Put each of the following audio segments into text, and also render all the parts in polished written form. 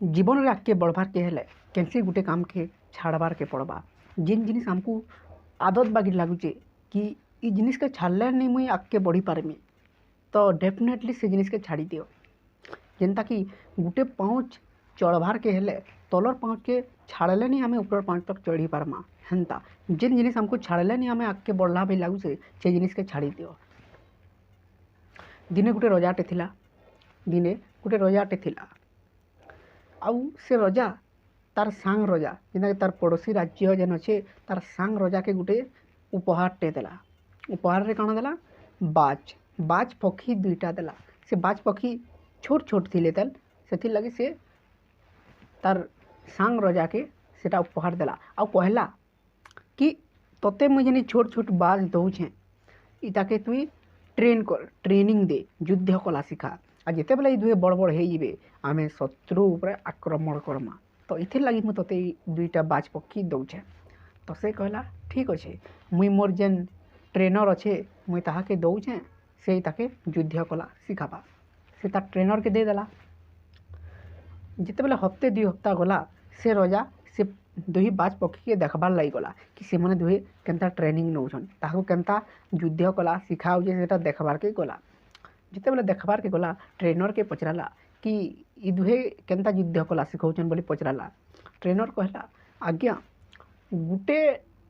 ଜୀବନରେ ଆଗ୍କେ ବଢ଼ବାର୍କେ ହେଲେ କେନ୍ସି ଗୁଟେ କାମ୍କେ ଛାଡ଼ବାର୍କେ ପଡ଼୍ବା। ଯେନ୍ ଜିନିଷ୍ ଆମ୍କୁ ଆଦତ୍ ବାଗିର୍ ଲାଗୁଛେ କି ଇ ଜିନିଷ୍କେ ଛାଡ଼୍ଲେ ନି ମୁଇଁ ଆଗ୍କେ ବଢ଼ି ପାର୍ମି, ତ ଡେଫିନେଟଲି ସେ ଜିନିଷ୍କେ ଛାଡ଼ି ଦିଅ। ଯେନ୍ତାକି ଗୁଟେ ପାଉଁଜ୍ ଚଢ଼ବାର୍କେ ହେଲେ ତଲର୍ ପାଉଁଜ୍କେ ଛାଡ଼୍ଲେ ନି ଆମେ ଉପରର୍ ପାଉଁଜ୍ ତକ୍ ଚଢ଼ି ପାର୍ମା, ହେନ୍ତା ଯେନ୍ ଜିନିଷ୍ ଆମ୍କୁ ଛାଡ଼୍ଲେ ନି ଆମେ ଆଗ୍କେ ବଢ଼୍ଲା ବାଗିର୍ ଲାଗୁଛେ, ସେ ଜିନିଷ୍କେ ଛାଡ଼ି ଦିଅ। ଦିନେ ଗୁଟେ ରଜାଟେ ଥିଲା। ଦିନେ ଗୁଟେ ରଜାଟେ ଥିଲା ଆଉ ସେ ରଜା ତାର୍ ସାଙ୍ଗ୍ ରଜା, ଯେନ୍ତାକି ତାର୍ ପଡ଼ୋଶୀ ରାଜ୍ୟ ଯେନ୍ ଅଛେ, ତାର୍ ସାଙ୍ଗ୍ ରଜାକେ ଗୁଟେ ଉପହାରଟେ ଦେଲା। ଉପହାରରେ କାଣା ଦେଲା? ବାଜ୍ ପକ୍ଷୀ ଦୁଇଟା ଦେଲା। ସେ ବାଜ୍ ପକ୍ଷୀ ଛୋଟ୍ ଛୋଟ୍ ଥିଲେ ତେଲ୍, ସେଥିର୍ଲାଗି ସେ ତାର୍ ସାଙ୍ଗ୍ ରଜାକେ ସେଟା ଉପହାର ଦେଲା ଆଉ କହେଲା କି ତତେ ମୁଇଁ ଯେନ୍ ଛୋଟ୍ ଛୋଟ୍ ବାଜ୍ ଦଉଛେଁ, ଇତାକେ ତୁଇ ଟ୍ରେନ୍ କର୍, ଟ୍ରେନିଂ ଦେ, ଯୁଦ୍ଧ କଲା ଶିଖା, ଆଉ ଯେତେବେଲେ ଇ ଦୁହେଁ ବଡ଼୍ ବଡ଼୍ ହେଇଯିବେ, ଆମେ ଶତ୍ରୁ ଉପରେ ଆକ୍ରମଣ କର୍ମା। ତ ଇଥିର୍ଲାଗି ମୁଇଁ ତତେ ଇ ଦୁଇଟା ବାଜ୍ ପକ୍ଷୀ ଦଉଛେଁ। ତ ସେ କହେଲା, ଠିକ୍ ଅଛେ, ମୁଇଁ ମୋର୍ ଯେନ୍ ଟ୍ରେନର୍ ଅଛେ, ମୁଇଁ ତାହାକେ ଦଉଛେଁ, ସେ ତାକେ ଯୁଦ୍ଧ କଲା ଶିଖାବା। ସେ ତାର୍ ଟ୍ରେନର୍କେ ଦେଇଦେଲା। ଯେତେବେଲେ ହପ୍ତେ ଦୁଇ ହପ୍ତା ଗଲା, ସେ ରଜା ସେ ଦୁହି ବାଜ୍ ପକ୍ଷୀକେ ଦେଖ୍ବାର୍ ଲାଗି ଗଲା କି ସେମାନେ ଦୁହେଁ କେନ୍ତା ଟ୍ରେନିଂ ନଉଛନ୍, ତାହାକୁ କେନ୍ତା ଯୁଦ୍ଧ କଲା ଶିଖା ହଉଛେ, ସେଟା ଦେଖ୍ବାର୍କେ ଗଲା। ଯେତେବେଲେ ଦେଖ୍ବାର୍କେ ଗଲା, ଟ୍ରେନର୍କେ ପଚ୍ରାଲା କି ଇ ଦୁହେଁ କେନ୍ତା ଯୁଦ୍ଧ କଲା ଶିଖଉଛନ୍ ବୋଲି ପଚ୍ରାଲା। ଟ୍ରେନର୍ କହେଲା, ଆଜ୍ଞା, ଗୁଟେ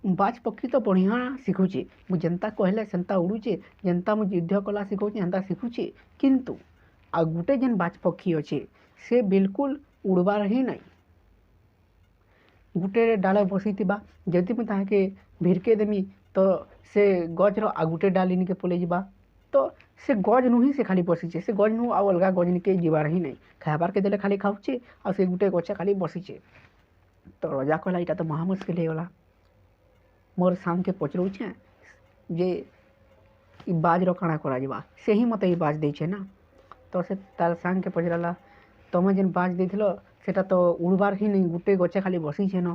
ବାଜ୍ ପକ୍ଷୀ ତ ବଢ଼ିଆଁ ଶିଖୁଛେ, ମୁଇଁ ଯେନ୍ତା କହେଲେ ସେନ୍ତା ଉଡ଼ୁଛେ, ଯେନ୍ତା ମୁଇଁ ଯୁଦ୍ଧ କଲା ଶିଖଉଛେ ହେନ୍ତା ଶିଖୁଛେ, କିନ୍ତୁ ଆଉ ଗୁଟେ ଯେନ୍ ବାଜ୍ ପକ୍ଷୀ ଅଛେ, ସେ ବିଲକୁଲ୍ ଉଡ଼ବାର୍ ହିଁ ନାଇଁ, ଗୁଟେ ଡାଳେ ବସିଥିବା, ଯଦି ମୁଇଁ ତାହାକେ ଭିର୍କେ ଦେମି ତ ସେ ଗଛ୍ର ଆଉ ଗୁଟେ ଡାଲ୍ ଇନିକେ ପଲେଇଯିବା। ତ ସେ ଗଛ୍ ନୁ ହିଁ ସେ ଖାଲି ବସିଛେ, ସେ ଗଛ୍ ନୁ ଆଉ ଅଲଗା ଗଛ୍ ନିକେ ଯିବାର୍ ହିଁ ନାଇଁ, ଖାଇବାର୍କେ ଦେଲେ ଖାଲି ଖାଉଛେ ଆଉ ସେ ଗୁଟେ ଗଛେ ଖାଲି ବସିଛେ। ତ ରଜା କହେଲା, ଇଟା ତ ମହା ମୁସ୍କିଲ୍ ହେଇଗଲା, ମୋର୍ ସାଙ୍ଗ୍କେ ପଚ୍ରଉଛେଁ ଯେ ଇ ବାଜ୍ର କାଣା କରାଯିବା, ସେ ହିଁ ମତେ ଇ ବାଜ୍ ଦେଇଛେ ନା। ତ ସେ ତାର୍ ସାଙ୍ଗ୍କେ ପଚ୍ରାଲା, ତମେ ଯେନ୍ ବାଜ୍ ଦେଇଥିଲ, ସେଟା ତ ଉଡ଼ବାର୍ ହିଁ ନାଇଁ, ଗୁଟେ ଗଛେ ଖାଲି ବସିଛେନ।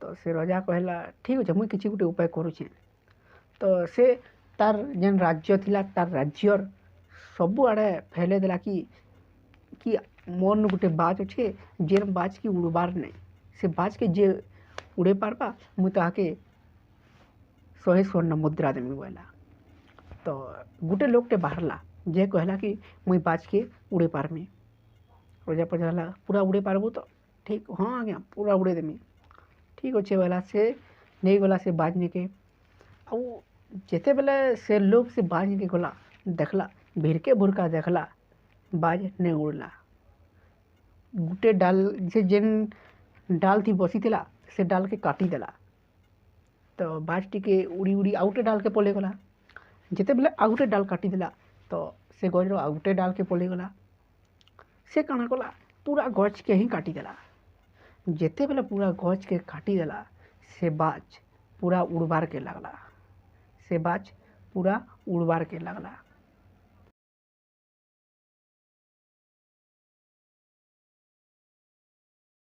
ତ ସେ ରଜା କହେଲା, ଠିକ୍ ଅଛେ, ମୁଇଁ କିଛି ଗୁଟେ ଉପାୟ କରୁଛେଁ। ତ ସେ ତାର୍ ଯେନ୍ ରାଜ୍ୟ ଥିଲା, ତାର୍ ରାଜ୍ୟର ସବୁଆଡ଼େ ଫେଲେଇ ଦେଲା କି ମୋର୍ନ ଗୁଟେ ବାଜ୍ ଅଛେ, ଯେନ୍ ବାଜ୍ କି ଉଡ଼ବାର୍ ନାଇଁ, ସେ ବାଜ୍କେ ଯେ ଉଡ଼େଇ ପାର୍ବା, ମୁଇଁ ତାହାକେ 100 ସ୍ୱର୍ଣ୍ଣ ମୁଦ୍ରା ଦେମି ବଏଲା। ତ ଗୁଟେ ଲୋକଟେ ବାହାରଲା, ଯେ କହେଲା କି ମୁଇଁ ବାଜ୍କେ ଉଡ଼େଇ ପାର୍ମି। ରଜା ପଚ୍ରାଲା, ପୁରା ଉଡ଼େଇ ପାର୍ବୁ ତ? ଠିକ୍, ହଁ ଆଜ୍ଞା, ପୁରା ଉଡ଼େଇ ଦେମି। ଠିକ୍ ଅଛେ ବଏଲା। ସେ ନେଇଗଲା ସେ ବାଜ୍ ନିକେ। ଆଉ ଯେତେବେଲେ ସେ ଲୋକ୍ ସେ ବାଜ୍ ନିକେ ଗଲା, ଦେଖ୍ଲା, ଭିର୍କେ ଭୁର୍କା ଦେଖ୍ଲା, ବାଜ୍ ନେଇ ଉଡ଼୍ଲା। ଗୁଟେ ଡାଲ୍, ସେ ଯେନ୍ ଡାଲ୍ ଥି ବସିଥିଲା, ସେ ଡାଲ୍କେ କାଟିଦେଲା। ତ ବାଜ୍ ଟିକେ ଉଡ଼ି ଉଡ଼ି ଆଉ ଗୁଟେ ଡାଲ୍କେ ପଲେଇଗଲା। ଯେତେବେଲେ ଆଉ ଗୁଟେ ଡାଲ୍ କାଟିଦେଲା, ତ ସେ ଗଛ୍ର ଆଉ ଗୁଟେ ଡାଲ୍କେ ପଲେଇଗଲା। ସେ କାଣା କଲା? ପୁରା ଗଛ୍କେ ହିଁ କାଟିଦେଲା। ଯେତେବେଲେ ପୁରା ଗଛ୍କେ କାଟିଦେଲା, ସେ ବାଜ୍ ପୁରା ଉଡ଼ବାର୍କେ ଲାଗ୍ଲା। ସେ ବାଜ୍ ପୁରା ଉଡ଼ବାର୍କେ ଲାଗ୍ଲା।